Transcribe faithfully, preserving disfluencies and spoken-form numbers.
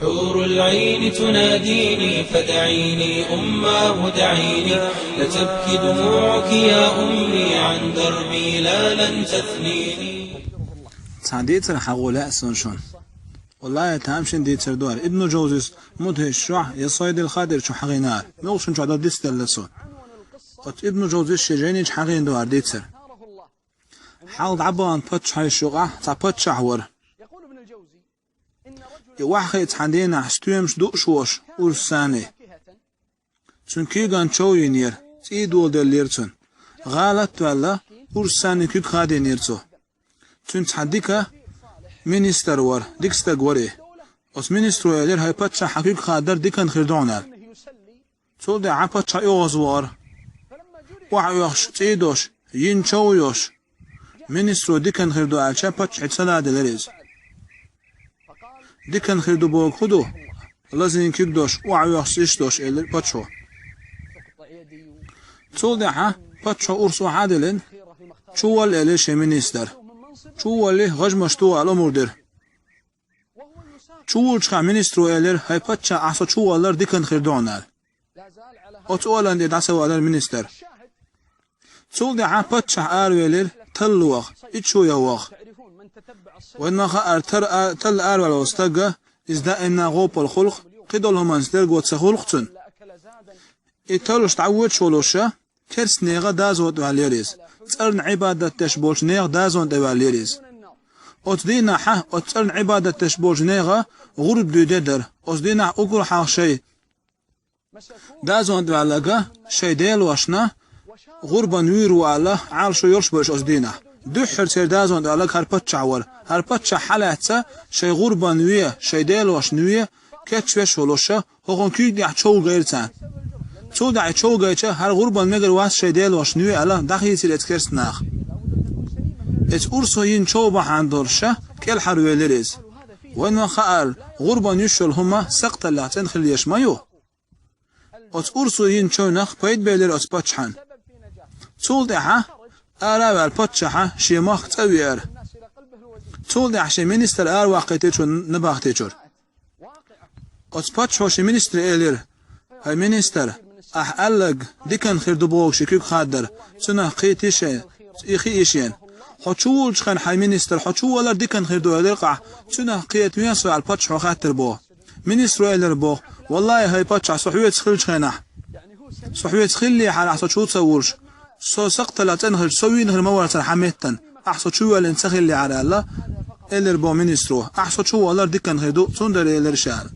حور العين تناديني فدعيني أماه دعيني، لا تبكي دموعك يا أمي عن دربي لا لن تثنيني. Цхьа дийцар хьагӀо лаьа суна шуна. Валлахьи, тамашийна дийцар ду хӀара. Ибну Жавзис Мудхиш чохь я Сайдул Хатир чу хьахийнар. Муьлххачун чохь дан дицделла цо. Оцу Ибну Жавзис шен жайни чу хьахийна ду хӀара дийцар. Хьалха дӀабахана паччахьаш юкъахь цхьа паччахь вара. И охьахиъна цхьана дийнахь стоьмаш дууш волуш урсани. Цуьнан куьйгана чов йинера, цӀий доладеллера цунна. ГӀалат а ваьлла, урсани куьг хадийнера цо. Цуьнан цхьа дика министр вара, дика стаг вара и. Оцу министро элира: «ХӀай паччахь, хьан куьг хаддар диканна хир ду хьуна», — аьлла. Цул тӀаьхьа паччахь оьгӀазвахара. Охьаоьхуш, цӀий долуш, йина чов йолуш, министро диканна хир ду аьлча, паччахье ца ладелира иза. Диканна хир ду бохург хӀун ду? Лазийна куьг долуш, охьаоьхуш, иштта долуш, элира паччахьо. Цул тӀаьхьа паччахьо урс охьа а диллина, чувалла элира шен министр. Чуваллале, гӀажмаш тухо аьлла омра дира. Чувуллучу хенахь министро элира: «ХӀай паччахь, ахь со чуваллар диканна хир ду хьуна», — аьлла. Оцу оланна тӀе дӀасавалара министр. Цул тӀаьхьа паччахь аравелира талла ваха, иччо ян ваха. Вайна ма хаьара, тар а-, талла араваьлла волу стаг, иза даимна гӀопал хуьлу, кхидолу хӀуманца дерго ца хуьлу цунна. И таллуш дӀавоьдуш волуша, керста нехан дозанна тӀе ваьллера иза. ЦӀарна Ӏибадат деш болчу нехан дозанна тӀе ваьллера иза. Оцу дийнахь, оцу цӀарна Ӏибадат деш болчу нехан гӀурба дуьйде дара. Оцу дийнахь уггар хьалха шайн дозанна тӀе ваьлларг шайн делошна гӀурбан вуьйр ву аьлла, Ӏалашо йолуш бара оцу дийнахь. Дуьххьара церан дозанна тӀе ваьлларг хӀара паччахь вара. ХӀара паччахь хьалаьцна шайн гӀурбан вен, шайн делошна вен, кечвеш волуша, хӀокхуьнан куьйга тӀехь чов гайра царна. Цул тӀаьхьа и чов гайча, хӀара гӀурбан мегар вац шайн делошна вен аьлла, дӀахийцира эцу керста наха. Эцу урсо йина чов бахьана долуша, кӀелхьарвелира иза. Вайна ма хаьара, гӀурбан юьсуш йолу хӀума сакхталлех цӀена хила езаш ма ю. Оцу урсо йина човнах пайда белира оцу паччахьна. Цул тӀаьхьа ара а ваьлла паччахьа шен махка цӀа а веара. Цул тӀаьхьа шен министр араваккхийтира цо набахтечуьра. Оцу паччахьо шен министре элира: «ХӀай министр, ахь аьлларг диканна хир ду бохуш и куьг хаддар, цунах кхийтий шена, и хии шена. Хьо чувуллучу хенахь, хӀай министр, хьо чуваллар диканна хир ду», — элира-кх ахь. «Цунах кхета вен со?» — аьлла паччахьо хаттар бо. Министро элира боху: «Валлахьи, хӀай паччахь, со хьоьца хиллачу хенахь, со хьоьца хиллехьара, ахь со чу ца вуллуш, со сакхталлех цӀена хилча, со вийна хир ма вара цара хьан меттана, ахь со чу воьллина ца хиллехьара», — аьлла, элира боху министро. «Ахь со чу воллар диканна хир ду, цундела элира ша», — аьлла.